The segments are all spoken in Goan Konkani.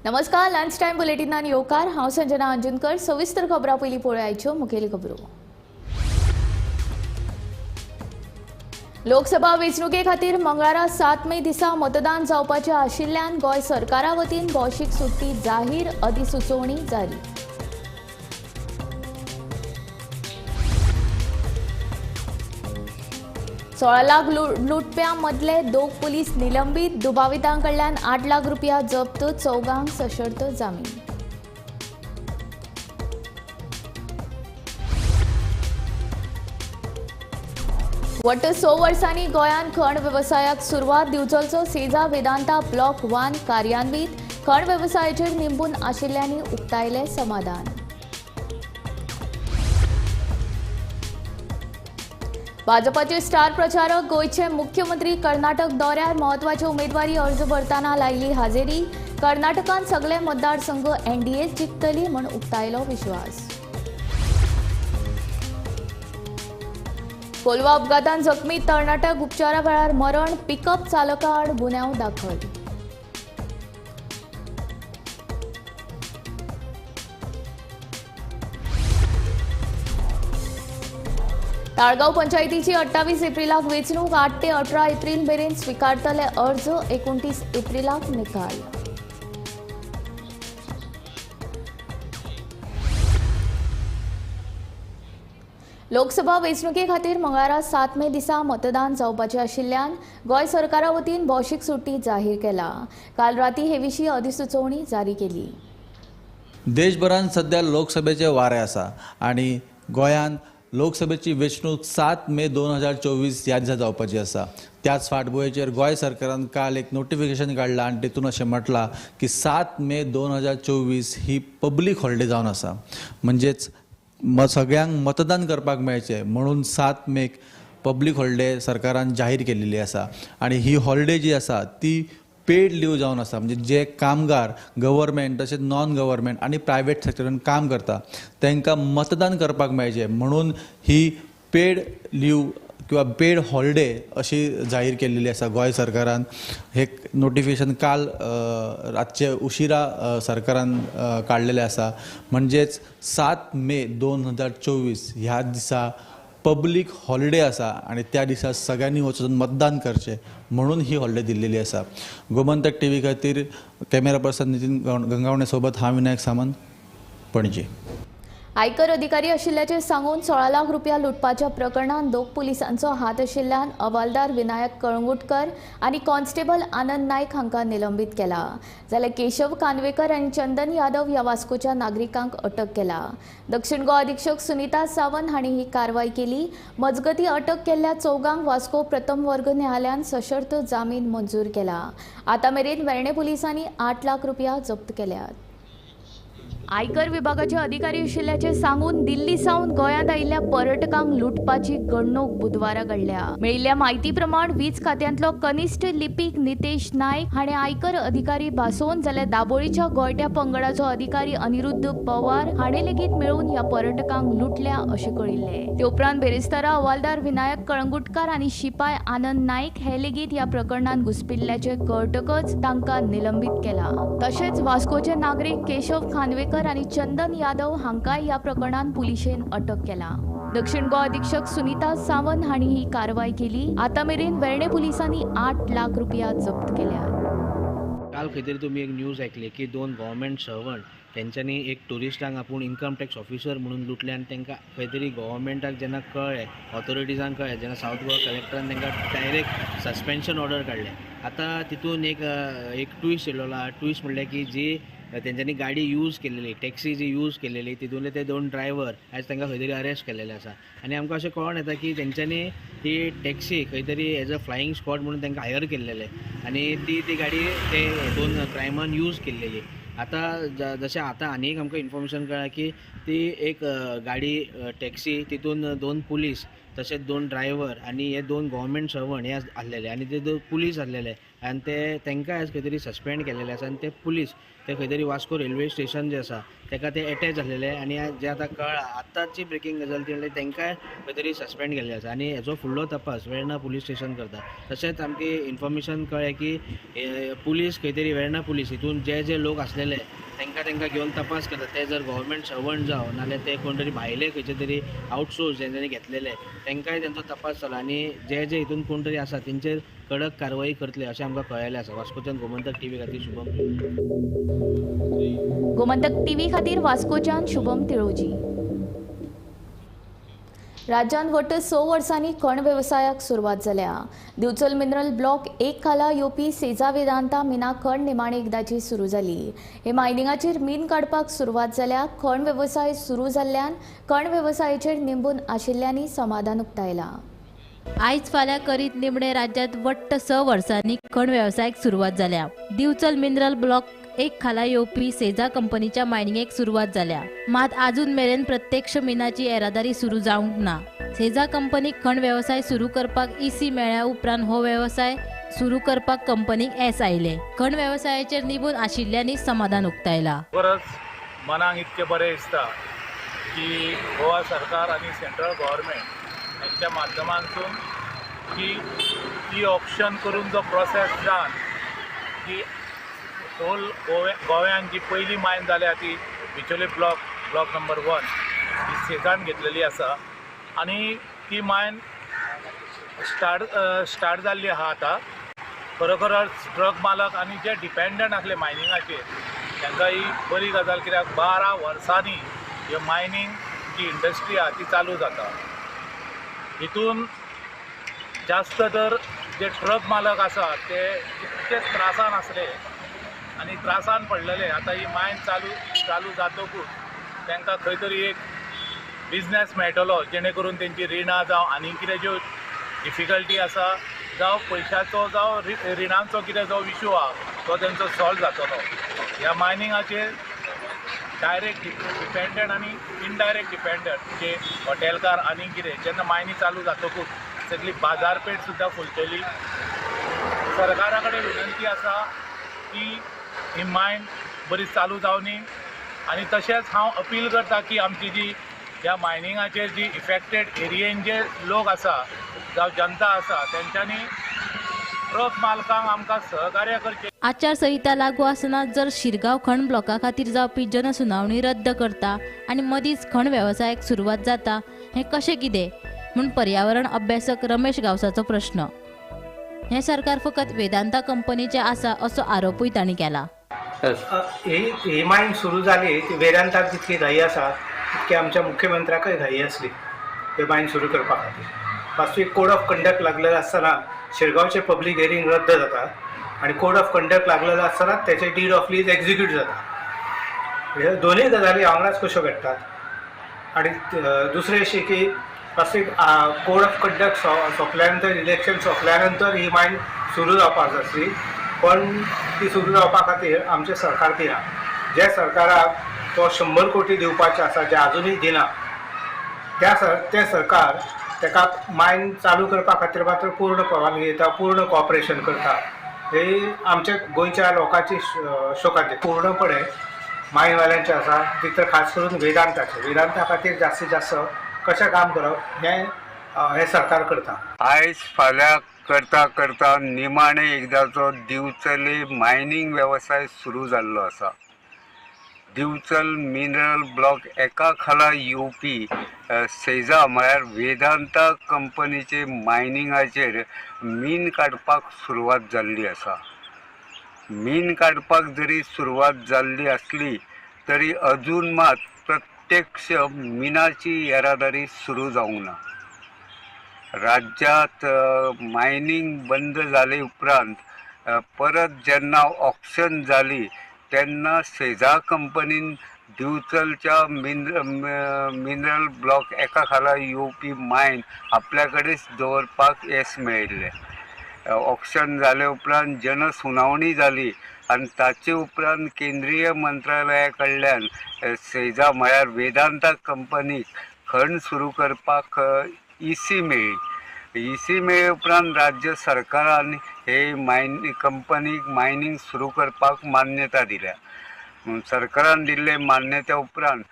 नमस्कार, लंच टायम बुलेटिनान येवकार. हांव संजना अंजुनकर. सविस्तर खबरां पयलीं पळोवयाच्यो मुखेल खबरो. लोकसभा वेंचणुके खातीर मंगळारा 7 मे दिसा मतदान जावपाचें आशिल्ल्यान गोंय सरकारा वतीन भौशीक सुट्टी जाहीर, अधिसुचोवणी जारी. सोळा लाख लुटप्यां मदले 2 पुलीस निलंबीत, दुबावितां कडल्यान 8 लाख रुपया जप्त, 4 सशर्त जामीन. वट्ट 6 वर्सांनी गोंयांत खण वेवसायाक सुरवात. दिवचलचो सेजा वेदांता ब्लॉक 1 कार्यान्वीत. खण वेवसायाचेर निंबून आशिल्ल्यांनी उक्तायलें समाधान. भाजपाचे स्टार प्रचारक गोंयचे मुख्यमंत्री कर्नाटक दौऱ्यार म्हत्वाचे उमेदवारी अर्ज भरतना लायली हाजेरी. कर्नाटकांत सगळे मतदारसंघ एनडीए जिखतली म्हूण उक्तायलो विश्वास. कोलवा अपघातान जखमी तरणाट्याक उपचारा वेळार मरण, पिकअप चालका आड गुन्यांव दाखल. ताळगांव पंचायतीची 28 एप्रिलाक वेंचणूक, 8 ते 18 एप्रिल मेरेन स्विकारतले अर्ज, 29 एप्रिलाक निकाल. लोकसभा वेंचणुके खातीर मंगळारा 7 मे दिसा मतदान जावपाचें आशिल्ल्यान गोंय सरकारा वतीन भौशीक सुट्टी जाहीर केला. काल राती हे विशीं अधिसुचोवणी जारी केली. देशभरांत सध्या लोकसभेचे वारें आसा आनी गोंयांत लोकसभेची वेंचणूक 7 मे 2024 ह्या दिसा जावपाची आसा. त्याच फाटभुंयेचेर गोंय सरकारान काल एक नोटिफिकेशन काडलां आनी तितून अशें म्हटलां की 7 मे 2024 ही पब्लीक हॉलिडे जावन आसा, म्हणजेच सगळ्यांक मतदान करपाक मेळचें म्हणून 7 मेक पब्लीक हॉलिडे सरकारान जाहीर केलेली आसा. आनी ही हॉलिडे जी आसा ती पेड लीव जावन आसा, म्हणजे जे कामगार गव्हर्मेंट तशेंच नॉन गव्हर्मेंट आनी प्रायवेट सेक्टरान काम करता तांकां मतदान करपाक मेळचें म्हणून ही पेड लीव किंवा पेड हॉलिडे अशी जाहीर केलेली आसा गोंय सरकारान. हे नोटिफिकेशन काल रातचे उशिरा सरकारान काडलेलें आसा. म्हणजेच 7 मे 2024 ह्या दिसा पब्लीक हॉलिडे आसा आनी त्या दिसा सगळ्यांनी वचून मतदान करचें म्हणून ही हॉलिडे दिल्लेली आसा. गोमंतक टीव्ही खातीर कॅमेरा पर्सन नितीन गंगावणे सोबत हांव विनायक सामंत, पणजी. आयकर अधिकारी आशिल्ल्याचें सांगून 16 लाख रुपया लुटपाच्या प्रकरणांत 2 पुलिसांचो हात आशिल्ल्यान हवालदार विनायक कळंगुटकर आनी कॉन्स्टेबल आनंद नायक हांकां निलंबीत केला. जाल्यार केशव कानवेकर आनी चंदन यादव ह्या वास्कोच्या नागरिकांक अटक केला. दक्षिण गोवा अधीक्षक सुनीता सावंत हांणी ही कारवाय केली. मजगती अटक केल्ल्या 4 वास्को प्रथम वर्ग न्यायालयान सशर्त जामीन मंजूर केला. आतां मेरेन वेर्णें पुलिसांनी 8 लाख रुपया जप्त केल्यात. आयकर विभागाचे अधिकारी आशिल्ल्याचें सांगून दिल्ली सावन गोंयांत आयिल्ल्या पर्यटकांक लुटपाची घडणूक बुधवारा घडल्या. मेळिल्ल्या म्हायती प्रमाण वीज खात्यांतलो कनिश्ठ लिपीक नितेश नायक हाणें आयकर अधिकारी भासोवन, जाल्यार दाबोळीच्या गोयट्या पंगडाचो अधिकारी अनिरुद्ध पवार हाणें लेगीत मेळून ह्या पर्यटकांक लुटल्या अशें कळिल्लें. ते उपरांत बेरेस्तारा हवालदार विनायक कळंगुटकार आनी शिपाय आनंद नायक हे लेगीत ह्या प्रकरणांत घुसपिल्ल्याचें कळटकच तांकां निलंबीत केला. तशेंच वास्कोचे नागरीक केशव खानवेकर आनी चंदन यादव हांकांय ह्या प्रकरणांत पुलिशेन अटक केला. दक्षिण गोवा अधीक्षक सुनीता सावंत हांणी ही कारवाय केली. आतां मेरेन वेर्णें पुलिसांनी 8 लाख रुपया जप्त केल्यात. काल खंय तरी तुमी एक न्यूज आयकली की 2 गव्हर्मेंट सर्वंट तेंच्यांनी एक ट्युरिस्टांक आपूण इन्कम टॅक्स ऑफिसर म्हणून लुटले आनी तांकां खंय तरी गव्हर्मेंटाक जेन्ना कळ्ळें, ऑथॉरिटीजांक कळ्ळें, जेन्ना सावथ गोवा कलेक्टरान तांकां डायरेक्ट सस्पेन्शन ऑर्डर काडलें. आतां तितून एक ट्विस्ट येयलेलो आहा. ट्विस्ट म्हणल्यार की जी तेंच्यांनी गाडी यूज केलेली, टॅक्सी जी यूज केलेली, तितूंतले ते 2 ड्रायव्हर आयज तांकां खंय तरी अरेस्ट केलेले आसा. आनी आमकां अशें कळोन येता की तेंच्यांनी ती टॅक्सी खंय तरी एज अ फ्लायींग स्क्वॉड म्हणून तांकां हायर केल्लेले आनी ती ती गाडी ते 2 क्रायमान यूज केल्लेली. आतां जशें आतां आनी एक आमकां इन्फॉर्मेशन कळ्ळां की ती एक गाडी टॅक्सी तितून 2 पुलीस तशेंच 2 ड्रायव्हर आनी हे 2 गव्हर्मेंट सर्वंट हे आसलेले आनी ते 2 पुलीस आसलेले आनी ते तांकां आयज खंय तरी सस्पेंड केलेले आसा. आनी ते पुलीस ते खंय तरी वास्को रेल्वे स्टेशन जें आसा ताका ते एटॅच आसलेले आनी जे आतां कळ्ळां आतांची ब्रेकींग गजाल ती म्हणल्यार तांकांय खंय तरी सस्पेंड केल्ले आसा आनी हेजो फुडलो तपास वेर्णा पुलीस स्टेशन करता. तशेंच आमकां इन्फॉर्मेशन कळ्ळें की पुलीस खंय तरी वेर्णा पुलीस हितून जे जे लोक आसलेले तांकां तांकां घेवन तपास करता. ते जर गव्हर्मेंट सर्वंट जावं नाल्यार ते कोण तरी भायले खंयचे तरी आउटसोर्स जेंच्यांनी घेतलेले तांकांय तेंचो तपास चला आनी जे जे हितून कोण तरी आसा तेंचेर कडक कारवाई करतले अशें आमकां कळ्ळेलें आसा. वास्कोच्यान गोमंतक टीव्ही खातीर शुभम, गोमंतक टीव्ही खातीर वास्कोच्यान शुभम तिळोजी. राज्यांत वट्ट 6 वर्सांनी खण वेवसायाक सुरवात जाल्या. दिवचल मिनरल ब्लॉक 1 खाला येवपी सेजा वेदांता मिना खण निमाणे एकदाची सुरू जाली. हे मायनिंगाचेर मीन काडपाक सुरवात जाल्या. खण वेवसाय सुरू जाल्ल्यान खण वेवसायाचेर निंबून आशिल्ल्यांनी समाधान उक्तायलां. आयज फाल्यां करीत निमणे राज्यांत वट्ट 6 वर्सांनी खण वेवसायाक सुरवात जाल्या. दिवचल मिनरल ब्लॉक 1 खाला येवपी सेजा कंपनीच्या मायनिंगेक सुरवात जाल्या. मात आजून मेरेन प्रत्यक्ष मिनाची येरादारी सुरू जावंक ना. सेजा कंपनीक खण वेवसाय सुरू करपाक ईसी मेळ्ळ्या उपरांत हो वेवसाय सुरू करपाक कंपनीक येस आयलें. खण वेवसायाचेर निबून आशिल्ल्यांनी समाधान उक्तायला. खरोखरच मनाक इतकें बरें दिसता की गोवा सरकार आनी सेंट्रल गव्हर्मेंट हांच्या माध्यमांतून की ई ऑप्शन करून जो प्रोसेस जावन की होल गोव्यान जी पयली मायन जाल्या ती बिचोली ब्लॉक ब्लॉक नंबर 1 ही सेजान घेतलेली आसा आनी ती मायन स्टार्ट जाल्ली आहा. आतां खरोखरच ट्रक मालक आनी जे डिपेंडंट आसले मायनिंगाचेर तांकां ही बरी गजाल, कित्याक 12 वर्सांनी ही मायनींग जी इंडस्ट्री आहा ती चालू जाता. हितून जास्त तर जे ट्रक मालक आसा ते इतके त्रासान आसले आनी त्रासान पडलेले. आतां ही मायन चालू जातकूच तांकां खंय तरी एक बिजनेस मेळटलो जेणे करून तेंची रिणां जावं आनी कितें ज्यो डिफिकल्टी आसा जावं पयशाचो जावं रिणांचो कितें जो इशू आहा तो तेंचो सॉल्व जातलो. ह्या मायनिंगाचेर डायरेक्ट डिपेंडंट आनी इनडायरेक्ट डिपेंडंट जे हॉटेलकार आनी कितें, जेन्ना मायनी चालू जातकूच सगळी बाजारपेठ सुद्दां फुलतली. सरकारा कडेन विनंती आसा की ही मायन बरी चालू जावनी आनी तशेंच हांव अपील करता की आमची जी ह्या मायनिंगाचेर जी इफेक्टेड एरियेन जे लोक आसा जावं जनता आसा तेंच्यांनी ट्रक मालकांक आमकां सहकार्य करचें. आचारसंहिता लागू आसतना जर शिरगांव खण ब्लॉका खातीर जावपी जनसुनावणी रद्द करता आनी मदींच खण वेवसायाक सुरवात जाता हें कशें कितें म्हूण पर्यावरण अभ्यासक रमेश गांवसाचो प्रश्न. हें सरकार फकत वेदांता कंपनीचें आसा असो आरोपूय तांणी केला. ही मायन सुरू जाली ती वेदांताक जितकी घाई आसा तितकी आमच्या मुख्यमंत्र्याकय घाई आसली ही मायन सुरू करपा खातीर. वास्तवीक कोड ऑफ कंडक्ट लागलेलो आसतना शिरगांवचें पब्लीक हियरींग रद्द जाता आनी कोड ऑफ कंडक्ट लागलेलो आसतना तेचे did of lease execute जाता. हे दोनूय गजाली वांगडाच कश्यो घडटात. आनी दुसरें अशें की वास्तवीक कोड ऑफ कंडक्ट सोंपल्या नंतर, इलेक्शन सोंपल्या नंतर ही मायन सुरू जावपाक जाय आसली, पण ती सुरू जावपा खातीर आमचें सरकार दिना. जे सरकाराक तो 100 कोटी दिवपाचे आसा जे आजुनूय दिना त्या सरकार ताका मायन चालू करपा खातीर मात्र पूर्ण परवानगी दिता, पूर्ण कॉपरेशन करता. ही आमच्या गोंयच्या लोकांची शोकांती पूर्णपणे मायनवाल्यांचे आसा, ती तर खास करून वेदांताचे. वेदांता खातीर जास्तीत जास्त कशें काम करप हें हें सरकार करता. आयज फाल्यां करता करता निमाणे एकदांचो दिवचले मायनींग वेवसाय सुरू जाल्लो आसा. दिवचल मिनरल ब्लॉक एका खाला येवपी सेजा म्हळ्यार वेदांता कंपनीचे मायनिंगाचेर मीन काडपाक सुरवात जाल्ली आसा. मीन काडपाक जरी सुरवात जाल्ली आसली तरी अजून मात प्रत्यक्ष मिनाची येरादारी सुरू जावंक ना. राज्यांत मायनींग बंद जाले उपरांत परत जेन्ना ऑक्शन जाली तेन्ना सेजा कंपनीन दिवचलच्या मिनरल ब्लॉक एका खाला येवपी मायन आपल्या कडेच दवरपाक येस मेळिल्लें. ऑक्शन जाले उपरांत जनसुनावणी जाली आनी ताचे उपरांत केंद्रीय मंत्रालया कडल्यान सेजा म्हळ्यार वेदांता कंपनीक खण सुरू करपाक ईसी मेळ्ळी. ईसी मेळ्ळे उपरांत राज्य सरकारान हे मायन कंपनीक मायनींग सुरू करपाक मान्यता दिल्या. सरकारान दिल्ले मान्यते उपरांत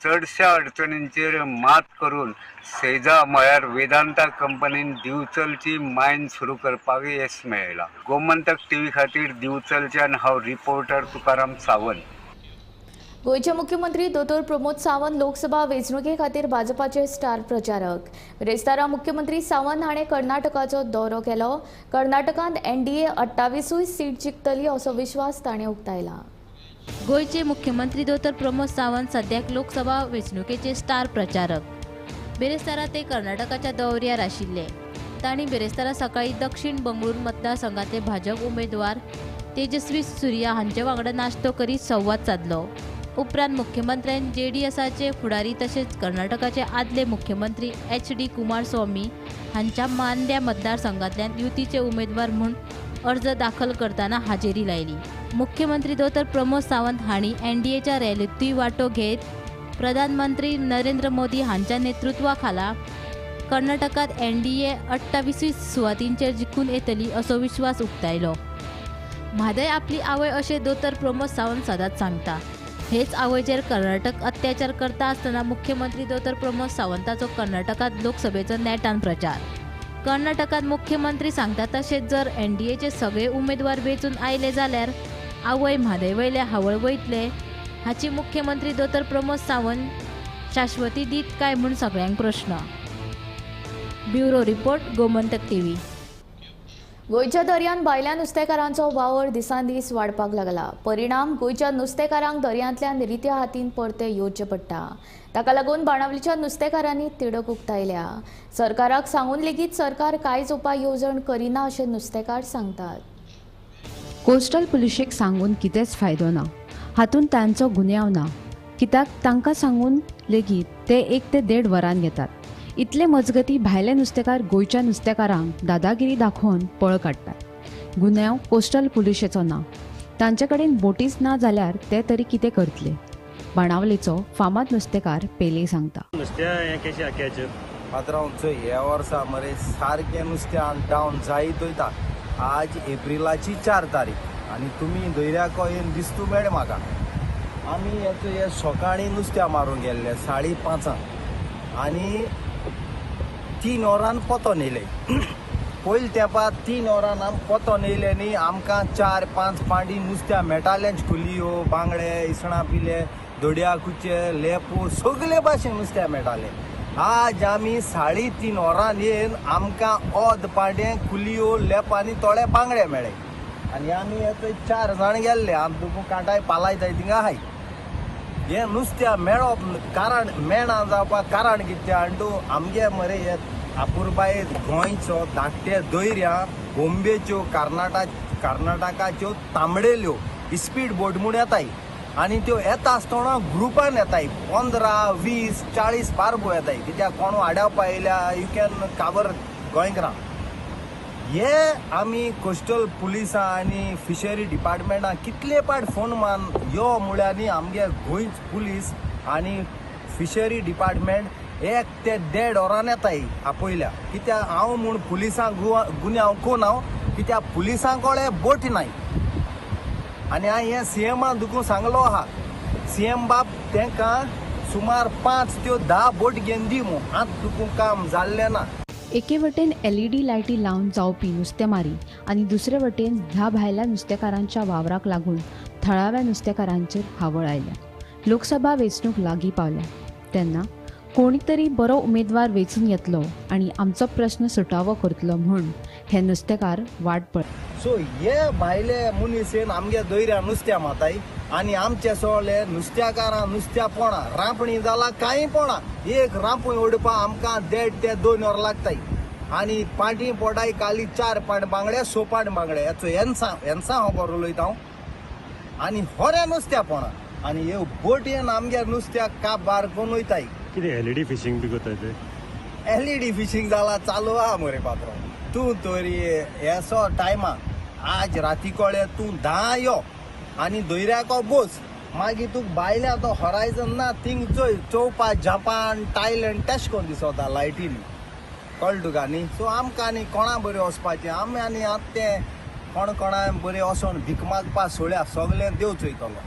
चडश्या अडचणींचेर मात करून सेजा म्हळ्यार वेदांता कंपनीन दिवचलची मायन सुरू करपाक येस मेळयलां. गोमंतक टीव्ही खातीर दिवचलच्यान हांव रिपोर्टर तुकाराम सावंत. गोंयचे मुख्यमंत्री दोतोर प्रमोद सावंत लोकसभा वेंचणुके खातीर भाजपाचे स्टार प्रचारक. बिरेस्तारा मुख्यमंत्री सावंत हाणें कर्नाटकाचो दौरो केलो. कर्नाटकांत एनडीए 28 सीट जिखतली असो विश्वास ताणें उक्तायला. गोंयचे मुख्यमंत्री दोतोर प्रमोद सावंत सद्याक लोकसभा वेंचणुकेचे स्टार प्रचारक. बिरेस्तारा ते कर्नाटकाच्या दौऱ्यार आशिल्ले. तांणी बिरेस्तारा सकाळी दक्षिण बंगळूर मतदारसंघातले भाजप उमेदवार तेजस्वी सूर्या हांचे वांगडा नाश्तो करीत संवाद सादलो. उपरांत मुख्यमंत्र्यान जेडीएसाचे फुडारी तशेंच कर्नाटकाचे आदले मुख्यमंत्री एच.डी. कुमारस्वामी हांच्या मांद्या मतदारसंघांतल्यान युतीचे उमेदवार म्हूण अर्ज दाखल करतना हाजेरी लायली. मुख्यमंत्री दोतोर प्रमोद सावंत हांणी एनडीएच्या रॅलींतूय वांटो घेत प्रधानमंत्री नरेंद्र मोदी हांच्या नेतृत्वाखाला कर्नाटकांत एनडीए 28 सुवातींचेर जिखून येतली असो विश्वास उक्तायलो. म्हादय आपली आवय अशें दोतोर प्रमोद सावंत सदांच सांगता. हेच आवयचेर कर्नाटक अत्याचार करता आसतना मुख्यमंत्री दोतोर प्रमोद सावंताचो कर्नाटकांत लोकसभेचो नेटान प्रचार. कर्नाटकांत मुख्यमंत्री सांगता तशेंच जर एनडीएचे सगळे उमेदवार वेंचून आयले जाल्यार आवय म्हादय वयले हावळ वयतले हाची मुख्यमंत्री दोतोर प्रमोद सावंत शाश्वती दीत काय म्हूण सगळ्यांक प्रश्न. Bureau report, Gomantak TV. गोंयच्या दर्यांत भायल्या नुस्तेकारांचो वावर दिसान दीस वाडपाक लागला. परिणाम गोंयच्या नुस्तेकारांक दर्यांतल्यान रित्या हातीन परते येवचें पडटा. ताका लागून बाणावलीच्या नुस्तेकारांनी तिडक उक्तायल्या. सरकाराक सांगून लेगीत सरकार कांयच उपाय येवजण करिना अशें नुस्तेकार सांगतात. कोस्टल पुलिशेक सांगून कितेंच फायदो ना, हातूंत तांचो गुन्यांव ना, कित्याक तांकां सांगून लेगीत ते 1 ते 1.5 वरान घेतात. इतले मजगती भायले नुस्तेकार गोंयच्या नुस्तेकारांक दादागिरी दाखोवन पळ काडटात. गुन्यांव कोस्टल पुलिशेचो ना, तांचे कडेन बोटीच ना जाल्यार ते तरी कितें करतले? बाणावलेचो फामाद नुस्तेकार पेले सांगता. नुस्त्या हें कशें कॅच पात्रांव चोय ह्या वर्सा मरे सारकें नुस्तें डावन जायत वयता. आज एप्रिलाची 4 तारीख आनी तुमी दर्याको येवन दिस्तू मेळ म्हाका. आमी हे सकाळीं नुस्त्या मारूंक गेल्ले 5:30 आनी 3 वरान पोतोन येयले. पयले तेंपार 3 वरान आम पोतोन येयले न्ही, आमकां 4-5 पांडी नुस्त्या मेळटालेंच. कुलियो, बांगडे, इसणां पिले, दोडया कुचे, लेपो सगळे भाशेन नुस्त्या मेळटाले. आज आमी 3.5 वरान येवन आमकां अर्द पांडे कुलियो, लेप आनी थोडे बांगडे मेळ्ळे. आनी आमी येता 4 जाण गेल्ले. आम तुका कांटाय पालायताय थिंगा आहाय. हें नुस्त्या मेळप कारण मेळना जावपाक कारण कितें आनी तूं आमगे मरे हे अपुरबाये गोंयचो धाकटे दर्या बोंबेच्यो, कर्नाटकाच्यो तांबडेल्यो स्पीड बोट म्हूण येताय आनी त्यो येता आसतना ग्रुपान येताय. 15, 20, 40 बारबो येताय. कित्याक कोण आडावपा येयल्या you can cover गोंयकारां. हे आमी कोस्टल पुलिसां आनी फिशरी डिपार्टमेंटाक कितले पाट फोन मान यो म्हळ्यार न्ही आमगे गोंयच पुलीस आनी फिशरी डिपार्टमेंट 1 ते 1.5 वरान येताय आपयल्या. कित्याक हांव म्हूण पुलिसांक गुन्यांव कोण हांव, कित्याक पुलिसांक कडेन बोटी नाय. आनी हांवें हें सीएमान तुका सांगलो आहा, सीएम बाब तांकां सुमार 5 त्यो 10 बोट घेवन दी म्हूण. आतां तुका काम जाल्लें ना. एके वटेन एलईडी लायटी लावन जावपी नुस्तेमारी आनी दुसरे वटेन ह्या भायल्या नुस्तेकारांच्या वावराक लागून थळाव्या नुस्तेकारांचेर हावळ आयल्या. लोकसभा वेंचणूक लागीं पावल्या तेन्ना कोणी तरी बरो उमेदवार वेंचून येतलो आनी आमचो प्रश्न सुटावो करतलो म्हूण हे नुस्तेकार वाट पळय. सो हे भायले मनीस येवन आमगे दर्या नुस्त्या माताय आनी आमचे सगळे नुस्त्याकारां नुस्त्या पोणा रांपणी जाला कांय पोणा. एक रांपणी ओडपा आमकां 1.5 ते 2 वरां लागताय आनी पाटी पोटाय काली 4 पाट बांगडे, 6 पाट बांगडे हेचो हेन्सा खबर उलयता हांव. आनी होऱ्या नुस्त्या पोणा आनी हे बोटयेन आमगे नुस्त्याक काप बार करून वयताय. कितें एलईडी फिशींग बी करताय ते? एलईडी फिशींग जाला चालू आहा मरे पात्रांव. तूं तरी हेसो टायमा आज राती कळे तूं 10 यो आनी दर्याको बोस, मागीर तुका भायल्या तो हॉरायजन ना थिंग चोय चोवपा जापान, थायलंड तेश कोन्न दिसता लायटीनी. कळ्ळें तुका न्ही? सो आमकां आनी कोणा बरें वचपाचें, आमी आनी आतां तें कोण कोणा बरें वचोन भीक मागपा सोळ्या सगळें देव चोयतलो.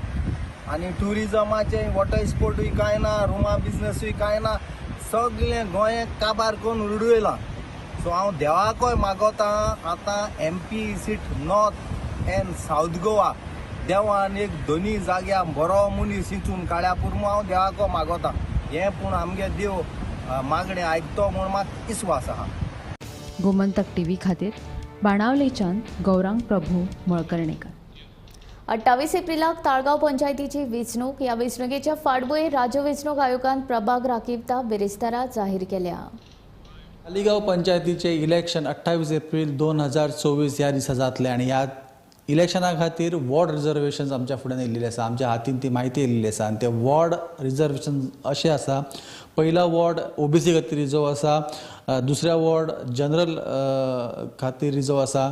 आनी ट्युरिजमाचें वॉटर स्पोर्टूय कांय ना, रुमा बिजनसूय कांय ना, सगळें गोंय काबार करून उडयलां. सो हांव देवाकय मागोता आतां MP seat north and south Goa देवान एक दोनी जाग्या बरो मनीस हिंचून काड्या पुरो हांव देवाको मागोता. हें पूण आमगे देव मागणें आयकतो म्हूण म्हाका विस्वास आहा. गोमंतक टीव्ही खातीर बाणावलेच्यान गौरांग प्रभू मळकर्णेकर. 28 एप्रिलाक ताळगांव पंचायतीची वेंचणूक. ह्या वेंचणुकेच्या फाटभुंयेर राज्य वेंचणूक आयोगान प्रभाग राखीवता बिरेस्तारा जाहीर केल्या. तालिगांव पंचायतीचे इलेक्शन 28 एप्रील 2024 ह्या दिसा जातलें आनी ह्या इलेक्शना खातीर वॉर्ड रिजर्वेशन आमच्या फुड्यान येयल्लें आसा, आमच्या हातीन ती म्हायती येयल्ली आसा आनी ते वॉर्ड रिजर्वेशन अशें आसा. पहिला वॉर्ड ओबीसी खातीर रिजर्व आसा, दुसऱ्या वॉर्ड जनरल खातीर रिजर्व आसा,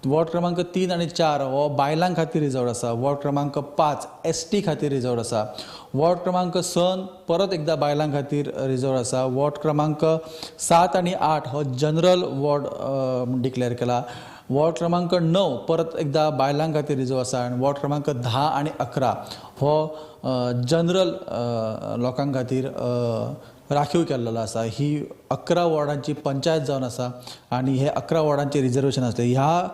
वॉर्ड क्रमांक 3 आनी 4 हो बायलां खातीर रिजर्व आसा, वॉर्ड क्रमांक 5 एस टी खातीर रिजर्व आसा, वॉर्ड क्रमांक 6 परत एकदा बायलां खातीर रिजर्व आसा, वॉर्ड क्रमांक 7 आनी 8 हो जनरल वॉर्ड डिक्लेअर केला, वॉर्ड क्रमांक 9 परत एकदा बायलां खातीर रिजर्व आसा आनी वॉर्ड क्रमांक 10 आनी 11 हो जनरल लोकां खातीर राखीव केल्लो आसा. ही 11 वॉर्डांची पंचायत जावन आसा आनी हे 11 वॉर्डांचे रिजर्वेशन आसले. ह्या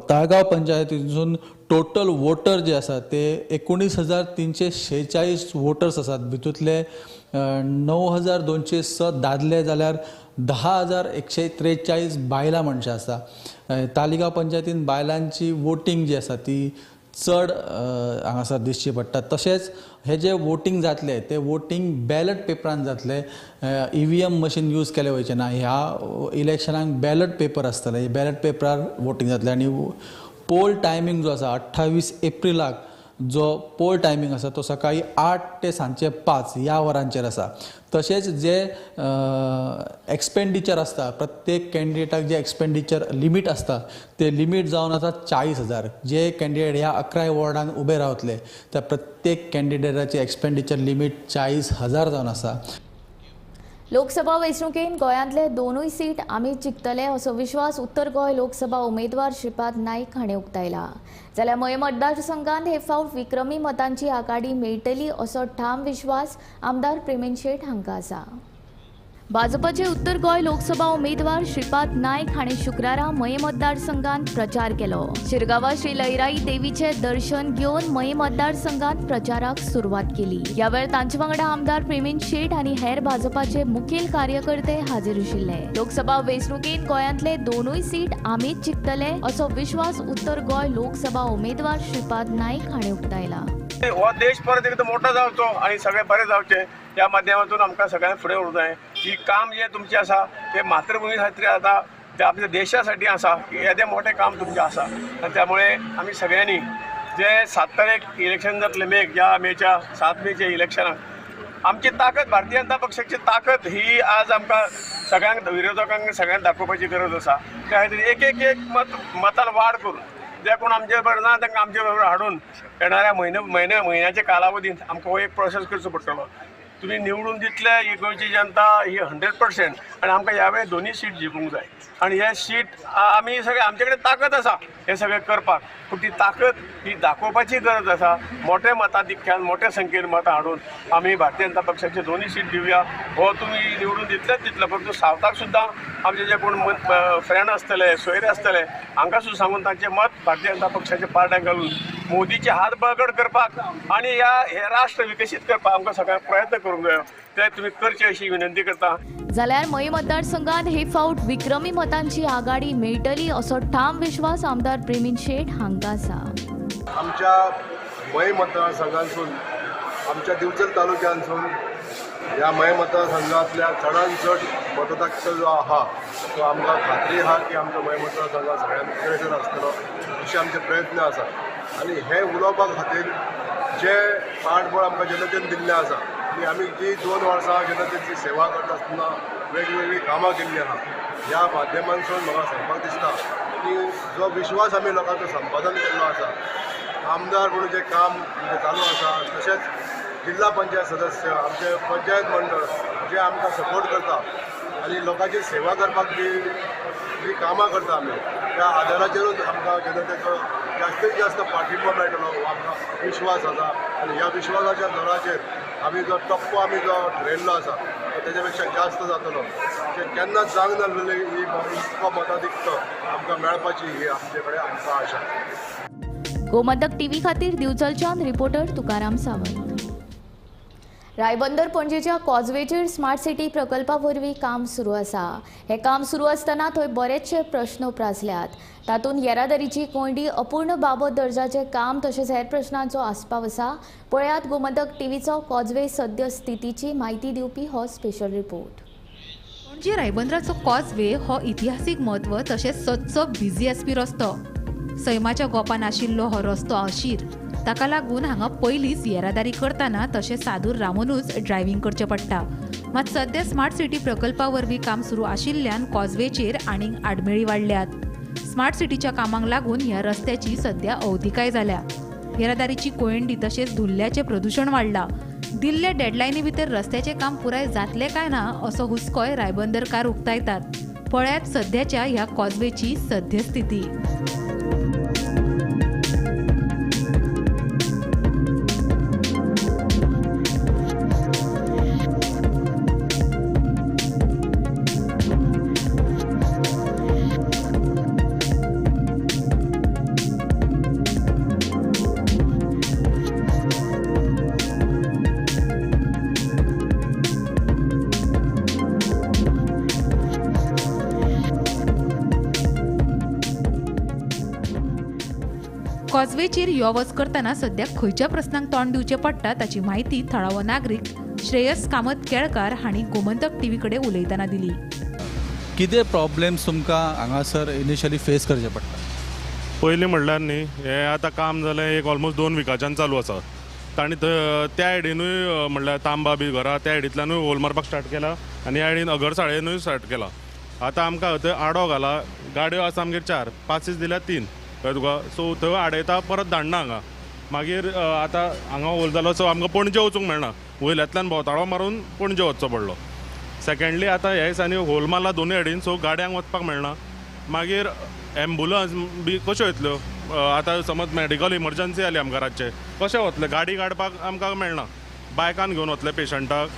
ताळगांव पंचायतीसून टोटल वोटर जे आसा ते 19,346 वोटर्स आसात. भितूंतले 9,206 दादले जाल्यार 10,143 बायलां मनशां आसा. तालिगांव पंचायतीन बायलांची वोटींग जी आसा ती चड हांगासर दिसची पडटा. तशेंच हे जे वोटींग जातले ते वोटींग बॅलट पेपरान जातले, EVM machine use केले वयचे ना. ह्या इलेक्शनाक बॅलट पेपर आसतले, बॅलट पेपरार वोटींग जातलें आनी पोल टायमींग जो आसा 28 एप्रिलाक जो पोल टायमींग आसा तो सकाळी 8 ते सांजचे 5 ह्या वरांचेर आसा. तशेंच जे एक्सपेंडिचर आसता प्रत्येक कॅन्डिडेटाक जे एक्सपेंडिचर लिमीट आसता ते लिमीट जावन आसा 40,000. जे कॅन्डिडेट ह्या 11 वॉर्डान उबे रावतले त्या प्रत्येक कॅन्डिडेटाचे एक्सपेंडिचर लिमीट 40,000 जावन आसा. लोकसभा वेंचणुकेन गोंयांतले दोनूय सीट आमी जिखतले असो विश्वास उत्तर गोंय लोकसभा उमेदवार श्रीपाद नाईक हांणी उक्तायला. जाल्यार मये मतदारसंघात हे फावट विक्रमी मतांची आघाडी मेळटली असो ठाम विश्वास आमदार प्रेमेन शेट हांकां आसा. भाजपाचे उत्तर गोंय लोकसभा उमेदवार श्रीपाद नाईक हांणी शुक्रारा मये मतदारसंघात प्रचार केलो. शिरगांवा श्री लयराई देवीचे दर्शन घेवन मये मतदारसंघात प्रचाराक सुरवात केली. ह्या वेळार तांचे वांगडा आमदार प्रेमेन शेट आनी हेर भाजपाचे मुखेल कार्यकर्ते हाजीर आशिल्ले. लोकसभा वेंचणुकेंत गोंयांतले दोनूय सीट आमीच जिखतले असो विश्वास उत्तर गोंय लोकसभा उमेदवार श्रीपाद नाईक हांणी उक्तायला. हो देश परत एकदा मोठो जावचो आनी सगळे बरे जावचे ह्या माध्यमातून आमकां सगळ्यांक फुडें व्हरूंक जाय. ही काम जें तुमचें आसा तें मातृभुमी खातीर आसा, तें आमच्या देशासाठी आसा, येदें मोठें काम तुमचें आसा आनी त्यामुळे आमी सगळ्यांनी जे 7 तारीख इलेक्शन जातलें मेक, ह्या मेच्या 7 मेच्या इलेक्शनाक आमची ताकद, भारतीय जनता पक्षाची ताकद ही आज आमकां सगळ्यांक विरोधकांक सगळ्यांक दाखोवपाची गरज आसा. त्या खातीर एक एक एक मतान वाड करून जे कोण आमचे बरोबर ना तांकां आमचे बरोबर हाडून येणाऱ्या म्हयन्याच्या कालावधींत आमकां हो एक प्रोसेस करचो पडटलो. तुमी निवडून दितले ही गोंयची जनता ही 100% आनी आमकां ह्या वेळी दोनूय सीट जिखूंक जाय आनी हे सीट आमी सगळे आमचे कडेन ताकद आसा हें सगळें करपाक, पूण ती ताकद ही दाखोवपाची गरज आसा. मोठ्या मताधिक्यान मोठ्या संख्येन मतां हाडून आमी भारतीय जनता पक्षाचे दोनूय सीट दिवया. हो तुमी निवडून दितलेच दितले, परंतु सावथाक सुद्दां आमचे जे कोण फ्रेंड आसतले, सोयरे आसतले हांकां सुद्दां सांगून तांचें मत भारतीय जनता पक्षाच्या पार्ट्यांक घालून मोदीचे हात बळकट करपाक आनी ह्या हे राष्ट्र विकसीत करपाक आमकां सगळ्यांक प्रयत्न करूंक जायो, ते तुमी करचे अशी विनंती करता. जाल्यार मये मतदारसंघात हे फावट विक्रमी मतांची आघाडी मेळटली असो ठाम विश्वास आमदार प्रेमीन शेट हांकां आसा. आमच्या मये मतदारसंघांतसून, आमच्या दिवचल तालुक्यांतसून ह्या मये मतदारसंघांतल्या चडान चड मतदार जो आहा तो आमकां खात्री आहा की आमच्या मये मतदारसंघात सगळ्यांत अग्रेसर आसतलो अशे आमचे प्रयत्न आसा. आनी हे उलोवपा खातीर जे पाठबळ आमकां जनतेन दिल्लें आसा आनी आमी जी 2 वर्सां जनतेची सेवा करता आसतना वेगवेगळीं कामां केल्लीं आहा, ह्या माध्यमांतसून म्हाका सांगपाक दिसता की जो विश्वास आमी लोकांचो संपादन केल्लो आसा, आमदार म्हणून जें काम आमचें चालू आसा, तशेंच जिल्हा पंचायत सदस्य, आमचे पंचायत मंडळ जे आमकां सपोर्ट करता आनी लोकांची सेवा करपाक जी जी कामां करता आमी त्या आदाराचेरूच आमकां जनतेचो जास्तीत जास्त पाठिंबो मेळटलो हो आमकां विश्वास आसा आनी ह्या विश्वासाच्या जोराचेर आमी जो टप्पो आमी जो ठरयल्लो आसा तो तेज्या पेक्षा जास्त जातलो. जे केन्नाच जावंक नासलेली ही इतको मताधिक्य आमकां मेळपाची ही आमचे कडेन आमकां आशा. गोमंतक टीव्ही खातीर दिवचलच्यान रिपोर्टर तुकाराम सावंत. रायबंदर पणजेच्या कॉजवेचेर स्मार्ट सिटी प्रकल्पा वरवीं काम सुरू आसा. हें काम सुरू आसतना थंय बरेचशे प्रश्न उप्रासल्यात. तातूंत येरादारीची कोंयडी, अपूर्ण बाबत दर्जाचें काम तशेंच हेर प्रश्नांचो आस्पाव आसा. पळयात गोमंतक टीव्हीचो कॉजवे सद्य स्थितीची म्हायती दिवपी हो स्पेशल रिपोर्ट. पणजे रायबंदराचो कॉजवे हो इतिहासीक म्हत्व तशेंच सदचो बिझी आसपी रस्तो. सैमाच्या गोपान आशिल्लो हो रस्तो अशीर, ताका लागून हांगा पयलींच येरादारी करतना तशें सादूर रावुनूच ड्रायव्हींग करचें पडटा. मात सद्या स्मार्ट सिटी प्रकल्पा वरवीं काम सुरू आशिल्ल्यान कॉजवेचेर आनीक आडमेळी वाडल्यात. स्मार्ट सिटीच्या कामांक लागून ह्या रस्त्याची सद्या अवतिकाय जाल्या. येरादारीची कोयंडी तशेंच धुल्ल्याचें प्रदुशण वाडलां. दिल्ल्या डेडलायनी भितर रस्त्याचें काम पुराय जातलें काय ना असो हुस्कोय रायबंदरकार उक्तायतात. पळयात सद्याच्या ह्या कॉजवेची सद्यस्थिती. कॉजवेचेर यो वच करतना सद्या खंयच्या प्रस्नांक तोंड दिवचें पडटा ताची म्हायती थळावो नागरीक श्रेयस कामत केळकार हांणी गोमंतक टीव्ही कडेन उलयतना दिली. कितें प्रॉब्लेम्स तुमकां हांगासर इनिशियली फेस करचे पडटा? पयलीं म्हणल्यार न्ही हें आतां काम जालें एक ऑलमोस्ट 2 विकाच्यान चालू आसा. तांणी त्या आयडीनूय म्हणल्यार तांबा बी घरा त्या आयडींतल्यानूय होल मारपाक स्टार्ट केला आनी ह्या आयडीन अगरसाळेनूय स्टार्ट केला. आतां आमकां थंय आडो घाला, गाडयो आसा आमगेर 4, पासीस दिल्या 3 कळ्ळें तुका. सो थंय आडयता परत धाडना हांगा. मागीर आतां हांगा होल जालो सो आमकां पणजे वचूंक मेळना, वयल्यांतल्यान भोंवताळो मारून पणजे वचचो पडलो. सेकेंडली आतां ह्या दिसांनी होल मारला दोनूय सायडीन सो गाडयांक वचपाक मेळना. मागीर एम्बुलन्स बी कश्यो येतल्यो? आतां समज मेडिकल इमर्जन्सी जाली आमकां रातचें, कशें वतलें? गाडी काडपाक आमकां मेळना, बायकान घेवन वतले पेशंटाक.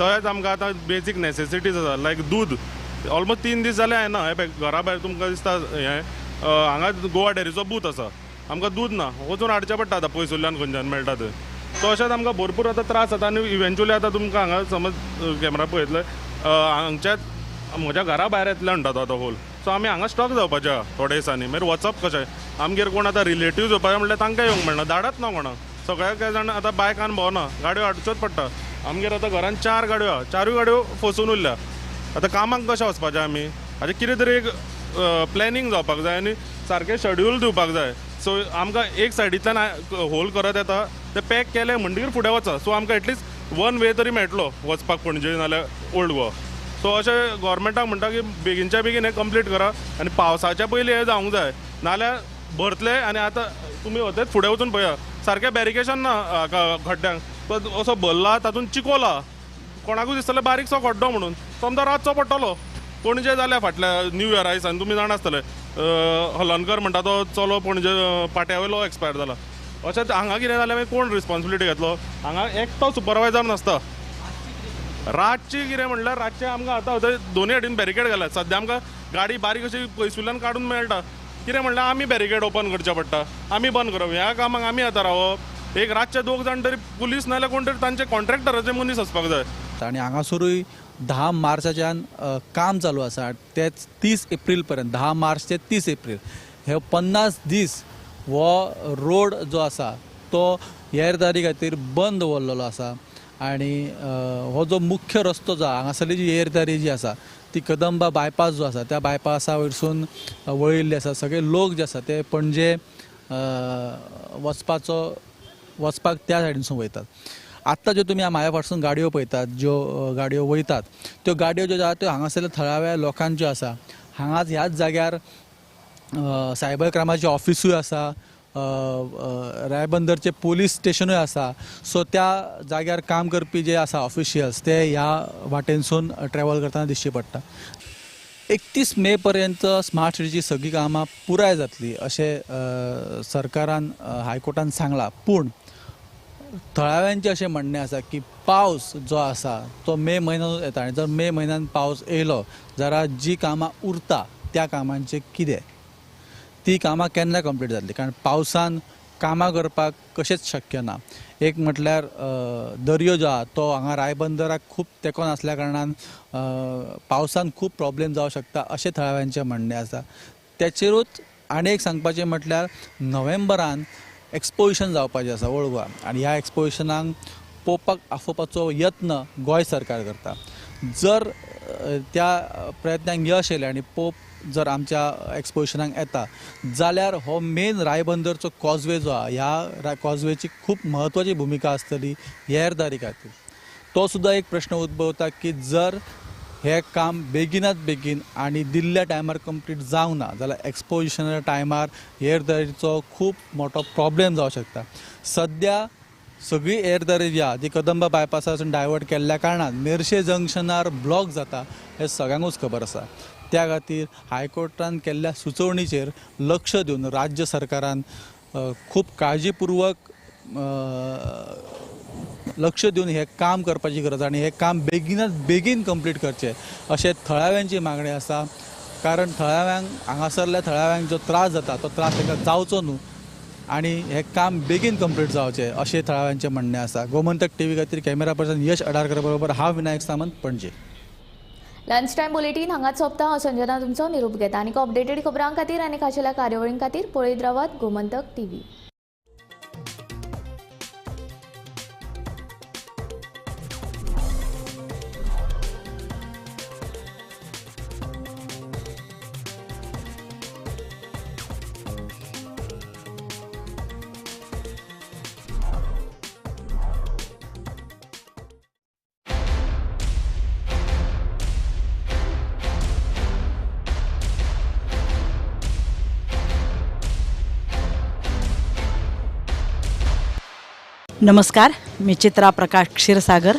तशेंच आमकां आतां बेजीक नॅसेसिटीज आसा लायक दूद, ऑलमोस्ट 3 दीस जाले येना. हें पळय घरा भायर तुमकां दिसता हें हांगा गोवा डेरीचो बूथ आसा, आमकां दूद ना, वचून हाडचें पडटा आतां पयसुल्ल्यान खंयच्यान मेळटा थंय. सो अशेंच आमकां भरपूर आतां त्रास जाता आनी इवेंच्युअली आतां तुमकां हांगा समज कॅमेरा पळयतले हांगच्याच म्हज्या घरा भायर येतले म्हणटा तो आतां होल. सो आमी हांगा स्टक जावपाचे आहा थोड्या दिसांनी. मागीर वचप कशें? आमगेर कोण आतां रिलेटिव्ज येवपाचें म्हणल्यार तांकां येवंक मेळना, धाडत ना कोणाक. सगळे काय जाण आतां बायकान भोंवना, गाडयो हाडच्योच पडटा. आमगेर आतां घरान 4 गाडयो आहा, 4 गाडयो फसून उरल्या. आतां कामाक कशें वचपाचें आमी? हाचें कितें तरी एक प्लॅनिंग जावपाक जाय आनी सारकें शेड्यूल दिवपाक जाय. सो आमकां एक सायडींतल्यान होल करत येता ते पॅक केले म्हणटकीर फुडें वचा. सो आमकां एटलिस्ट 1 वे तरी मेळटलो वचपाक पणजे नाल्यार ओल्ड गोवा. सो अशें गोवोरमेंटाक म्हणटा की बेगीनच्या बेगीन हें कंप्लीट करा आनी पावसाच्या पयलीं हें जावंक जाय, नाल्यार भरतले. आनी आतां तुमी वतात फुडें वचून पळया सारकें बॅरिकेशन ना खड्ड्यांक, तो असो भरला तातूंत चिकोला, कोणाकूय दिसतलें बारीकसो खड्डो म्हणून, समजा रातचो पडटलो. पणजे जाल्या फाटल्या न्यू इयरा दिसांनी तुमी जाणा आसतले, हलनकर म्हणटा तो चलो पणजे पाट्या वयलो एक्सपायर जाला. अशेंच हांगा कितें जालें मागीर कोण रिस्पॉन्सिबिलिटी घेतलो? हांगा एकटो सुपरवायजर नासता. रातची कितें म्हणल्यार रातचें आमकां आतां थंय दोनूय सायडीन बॅरिकेड घाल्यात. सद्या आमकां गाडी बारीक अशी पयसुल्ल्यान काडून मेळटा. कितें म्हणल्यार आमी बॅरिकेड ओपन करचें पडटा, आमी बंद करप. ह्या कामाक आमी आतां रावप? एक रातचे 2 जाण तरी पुलीस नाल्यार कोण तरी तांचे कॉन्ट्रॅक्टराचे मनीस आसपाक जाय. आनी हांगासरूय 10 मार्चाच्यान काम चालू आसा, तेच 30 एप्रील पर्यंत, 10 मार्च ते 30 एप्रील हे 50 दीस हो रोड जो आसा तो येरादारी खातीर बंद दवरलेलो आसा. आनी हो जो मुख्य रस्तो जो हांगासरली जी येरादारी जी आसा ती कदंबा बायपास जो आसा त्या बायपासा वयरसून वळिल्ली आसा. सगळे लोक जे आसा ते पणजे वचपाक त्या सायडीनसून वयतात. आत्तां ज्यो तुमी म्हाज्या फाटसून गाडयो पळयतात, ज्यो गाडयो वयतात त्यो गाडयो ज्यो आसा त्यो हांगासरल्या थळाव्या लोकांच्यो आसा. हांगाच ह्याच जाग्यार सायबर क्रायमाचें ऑफिसूय आसा, रायबंदरचें पुलीस स्टेशनूय आसा. सो त्या जाग्यार काम करपी जे आसा ऑफिशियल्स ते ह्या वाटेनसून ट्रॅवल करतना दिश्टी पडटा. 31 मे पर्यंत स्मार्ट सिटीची सगळीं कामां पुराय जातली अशें सरकारान हायकोर्टान सांगलां. पूण थळाव्यांचें अशें म्हणणें आसा की पावस जो आसा तो मे म्हयन्यानूच येता आनी जर मे म्हयन्यान पावस येयलो जाल्यार जी कामां उरता त्या कामांचें कितें, ती कामां केन्ना कंप्लीट जातली? कारण पावसान कामां करपाक कशेंच शक्य ना. एक म्हटल्यार दर्यो जो आहा तो हांगा रायबंदराक खूब तेंकोन आसल्या कारणान पावसान खूब प्रॉब्लेम जावं शकता अशें थळाव्यांचें म्हणणें आसा. तेचेरूच आनी एक सांगपाचें म्हटल्यार नोव्हेंबरान एक्सपोजिशन जावपाचें आसा ओल्ड गोवा आनी ह्या एक्सपोजिशनाक पोवपाक आफोवपाचो यत्न गोंय सरकार करता. जर त्या प्रयत्नांक यश येयलें आनी पोप जर आमच्या एक्सपोजिशनाक येता जाल्यार हो मेन रायबंदरचो कॉजवे जो आहा ह्या कॉजवेची खूब म्हत्वाची भुमिका आसतली येरादारी खातीर. तो सुद्दां एक प्रश्न उद्भवता की जर हें काम बेगिनात बेगीन आनी दिल्ल्या टायमार कंप्लीट जावंक ना जाल्यार एक्सपोजिशना टायमार येरादारीचो खूब मोठो प्रॉब्लेम जावंक शकता. सद्या सगळी येरादारी जी आहा ती कदंबा बायपासासून डायवर्ट केल्ल्या कारणान मेरशे जंक्शनार ब्लॉक जाता हें सगळ्यांकूच खबर आसा. त्या खातीर हायकोर्टान केल्ल्या सुचोवणीचेर लक्ष दिवन राज्य सरकारान खूब काळजीपूर्वक लक्ष दिवन हें काम करपाची गरज आनी हें काम बेगिनात बेगीन कंप्लीट करचें अशें थळाव्यांची मागणी आसा. कारण थळाव्यांक हांगासरल्या थळाव्यांक जो त्रास जाता तो त्रास तांकां जावचो न्हू आनी हें काम बेगीन कंप्लीट जावचें अशें थळाव्यांचें म्हणणें आसा. गोमंतक टीव्ही खातीर कॅमेरा पर्सन यश अडारकर बरोबर हांव Vinayak Samant, Panaji. Lunch time bulletin हांगाच सोंपता. हांव संजना तुमचो निरोप घेता. आनी अपडेटेड खबरां खातीर आनी खाशेल्या कार्यावळीं खातीर पळयत रावात गोमंतक टीव्ही. नमस्कार, मी चित्रा प्रकाश क्षीरसागर.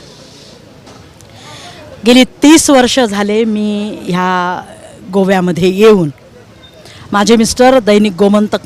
गेली 30 वर्ष झाले मी ह्या गोव्यामध्ये येऊन. माझे मिस्टर दैनिक गोमंतक